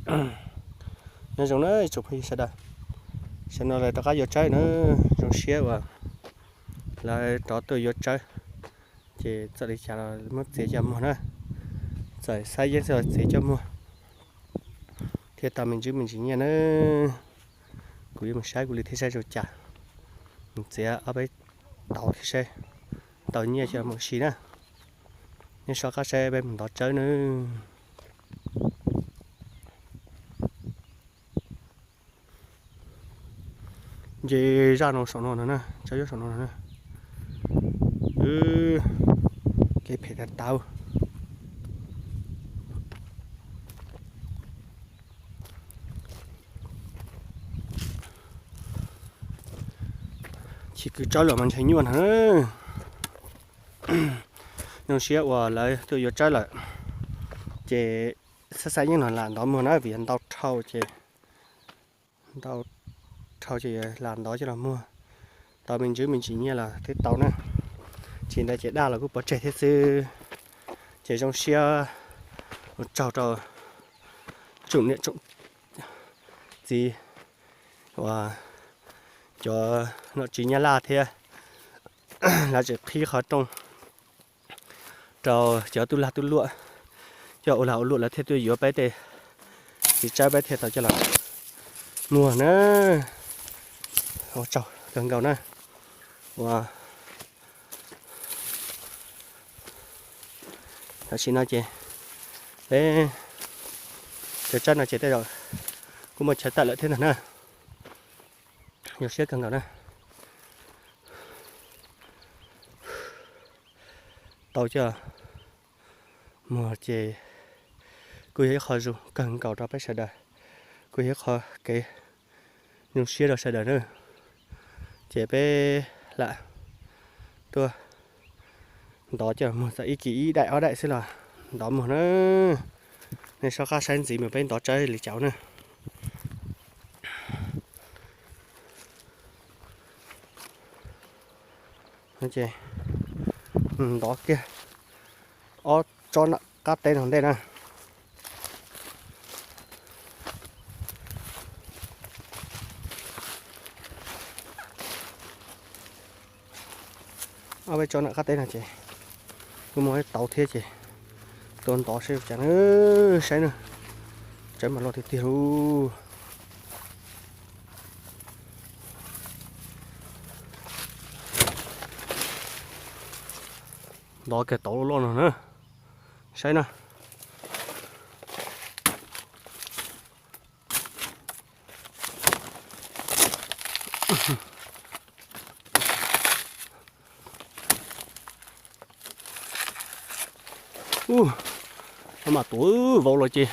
Nyob zoo na ib tsoom phooj ywg sawv daws, sawv no lawv rov qab yuav tsawb na, zoo siab uas lawv rov tuaj yuav tsawb, ces txawm li cas los muab txiav coj muag na, txawm xab yeeb xwb los txiav coj muag thiaj tau me ntsis me ntsis nyiaj na. Kuv yuav mus saib kuv li thiaj saib zoo cas, mus txiav ob peb tauv thiab saib tau nyiaj coj mus ua si na. Nej soj qab saib peb mus ntov tsawb na. Nce zaj no saum no no na, tsawb nyob saum no no na. Kev phem tag tau. Chim kwv tsawb los mas ntshai nyuaj na. Zoo siab uas lawv tuaj yuav tsawb lawm, ces xab xab yeeb no lam ntov muag na, vim yog ntau dhau ces, ntau dhau ces lam ntov coj los muag, tau me ntsis me ntsis nyiaj los twb tau na. Tsis ntawd ces daj los kuj pov tseg thiab xwb. Ces zoo siab ua tsaug rau tsoom niam tsoom txiv uas cov nom tswv Nyab Laj thiab lawv tseem qhib qhov rooj rau cov tub lag tub luam, coj ua lag ua luam lawv thiaj tuaj yuav peb tej txiv tsawb peb thiaj tau coj los muag na. Ua tsaug kawg nkaus na. Ua tam sim no ces peb cov tsawb no ces tej zaum kuj muaj chaw tawm lawm thiab ntag na. Zoo siab kawg nkaus na. Tau coj muag ces kuj yog ib qho zoo kawg nkaus rau peb sawv daws, kuj yog ib qho kev zoo siab rau sawv daws na. Ces peb lam tuaj ntov coj muag txawm ib kis ib daim ob daim xwb los ntov muag na. Nej soj qab saib ntxiv mus peb ntov tsawb li cas na. Ntov kiag ob tsob nram qab teb no ntej na. Ob peb tsob nram qab teb no ces kuj muaj ib tauv thiab ces tuaj ntov saib cas na, saib na, tsawb mas loj tiag tiag lauj. Ntov kiag tauv loj loj no na, saib na. Ub, no mas tuav vau los ces,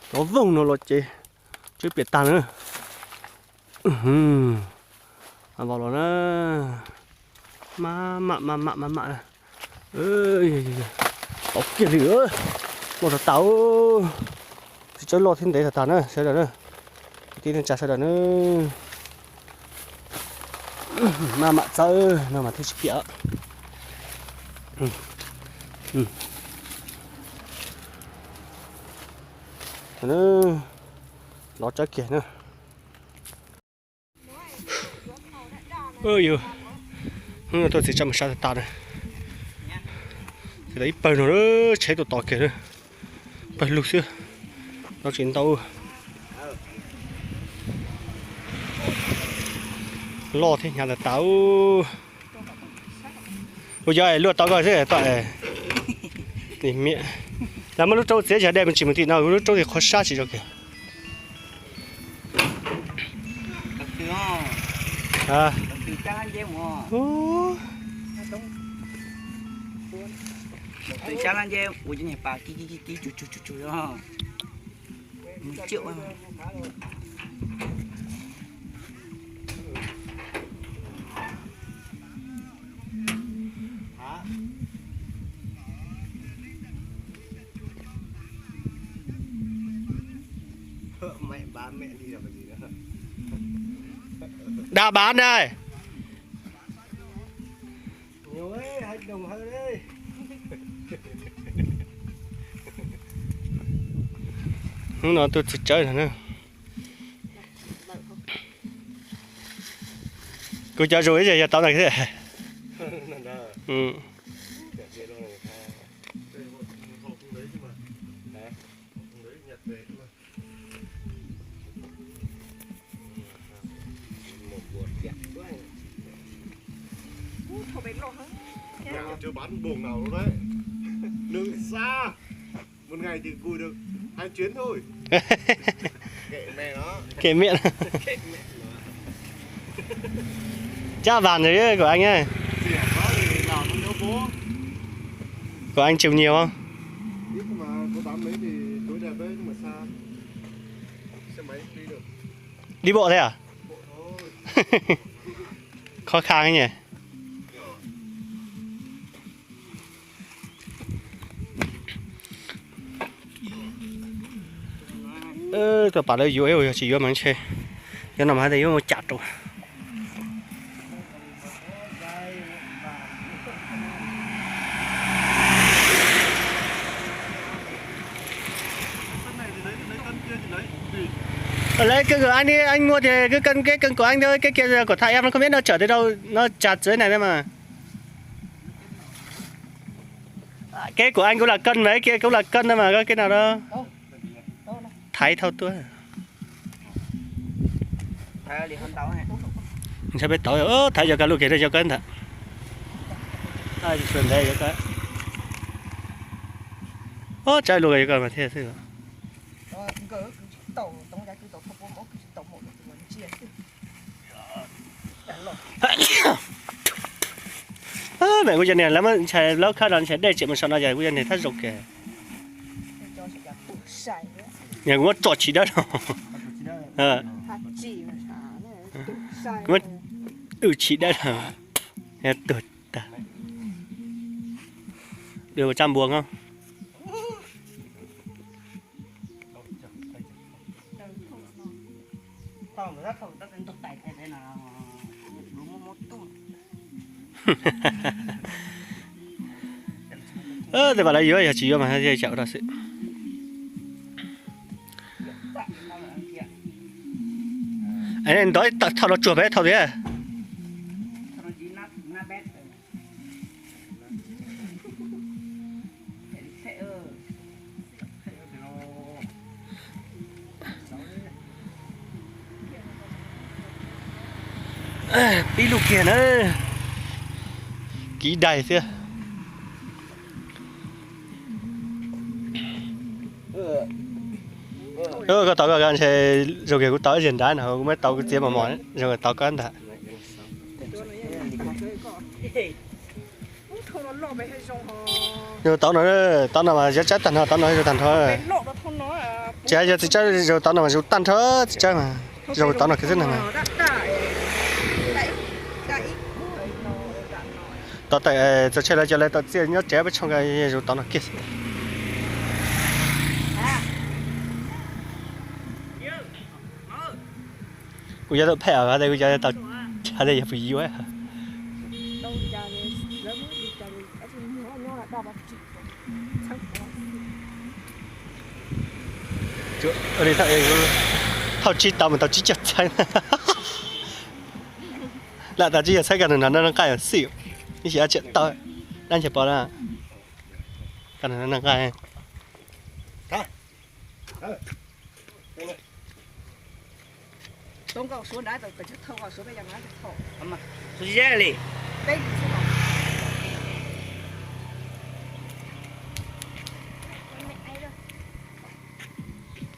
tuav voog no los ces, tsw piam tag na. Vau los na, maj mam maj mam maj mam. Tau kiag li, loj tag tag. Txiv tsawb loj thiab ntev tag tag na sawv daws na. Kwv tij neej tsa sawv daws na, maj mam txawb no mas thiaj tsis piam. Ntov tsawb kiag na. Yus tuaj txiv tsawb mas sab tag tas na. Txiv tau ib pawg no, tsheb tuaj tos kiag na. Pawg lug xwb, no tsis ntau. Loj thiab hnyav tas tas. Ua yog luaj tau koj xwb toj. Lawv muab lub roob txiav yog dej me ntsis mus tim no, lub roob tim qhov sab tsis zoo kiag. Đá bắn đây. Hnub no tuaj txiv tsawb no na. Kuv cov zus ib yam yog tau ntawd thiab. Ua, bắn buồng nào đấy. Nướng xa. Một ngày chỉ gùi được hai chuyến thôi. Kệ mẹ nó. Kệ mẹ nó. Chắc bàn rồi đấy, của anh ấy. Rẻ quá thì làm nó thiếu bố. Của anh chịu nhiều không? Ít mà có tám mấy thì tối đẹp đấy, nhưng mà xa. Xe máy không đi được. Đi bộ thế à? Bộ thôi. Khó khăn ấy nhỉ? Tuaj pam lawv yuav, yog tsis yuav mas ntshe yuav no mas yuav mus cam rau. Lấy cái của anh đi, anh mua thì cứ cân cái cân của anh thôi, cái kia là của thằng em, nó không biết nó chở tới đâu, nó chặt dưới này đây mà. Cái của anh cũng là cân, mấy kia cũng là cân thôi mà, có cái nào đó. Thái thâu tuaj. Thaiv peb tau, thaiv yog koj lub kiag yog koj ntag. Sua ntev yog koj. Ob tsab lus yog koj mas thiaj xwb. Mẹ kuv cov niag lawv muab ntshai laub khab no ntshai dej tseem mus saum no ces kuv cov niag thab zoo kiag. Niag kuv muab tso tsis dawb no. Kuv muab wb tsis dawb no. Tuag tag. Dua ua tsab npua no. Tej vas lawv yuav yog tsis yuav mas caum rau xwb. Ntov thauj los tsuag peb thauj tiag. Pib lub kiag na, kiv daig thiab. Koj tau koj ntshe zoo kiag kuv tau ib zig nrad no kuv muab tau kuv txiav mos mos zoo tau koj ntag. Zoo tau no, tau no mas zoo tsawb tag nrho, tau no zoo tag nrho. Tsis yog txiv tsawb zoo tau no mas zoo tag nrho txiv tsawb mas. Zoo tau no kiag xwb no mas. Tau tawm txog tsheb lawv cov lawv tau txiaj nyob tsev peb tshooj zoo tau no kiag. Kuv yog tau phem os, kuv yog tau chaw yog pus yuav. Thauj tsib tau mas tau tsib caug txheeb. Lam tau tsib caug txheeb, koj nws no noj nqaij xwb, ib xyov tseem tau dab ntseg pov na. Koj nws no noj nqaij.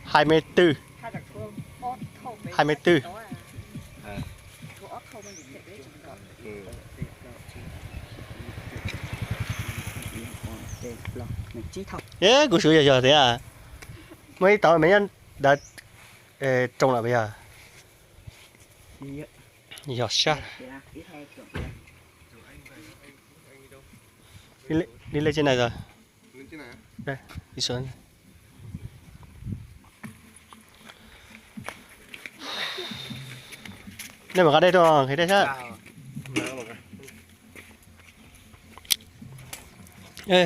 Hai mươi tư. Hai mươi tư. Eb, kuv xyuv yog yog tiag. Muaj ib tauv me nyob ntawd, rooj lawm puas yog? Yog sab. Li lej tsis nai os. Nej mam nqa dej tuaj nqhis dej sab. Ê.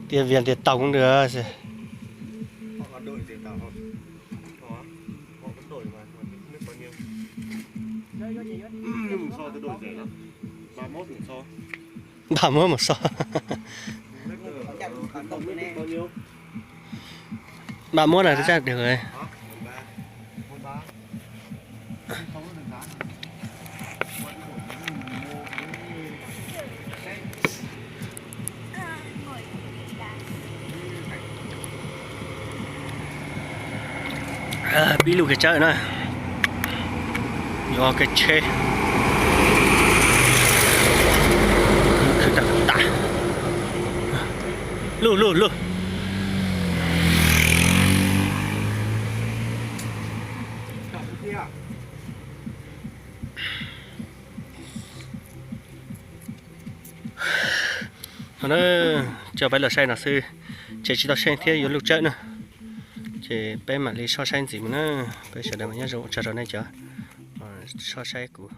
Tias Vias tias tau cũng được. Ba muab mus so. Ba muab na, chắc được rồi. Pib lug kev tsawb na, yuav kev tsheb. Khwv tas tas. Lug lug lug. No na, tso peb los saib no xwb, ces tsis tau saib thiab yuav lug tsawb na. Ces peb mam li soj saib ntxiv mus na. Peb sawv daws mas nyob zoo, tsaug rau nej cov soj saib kuv.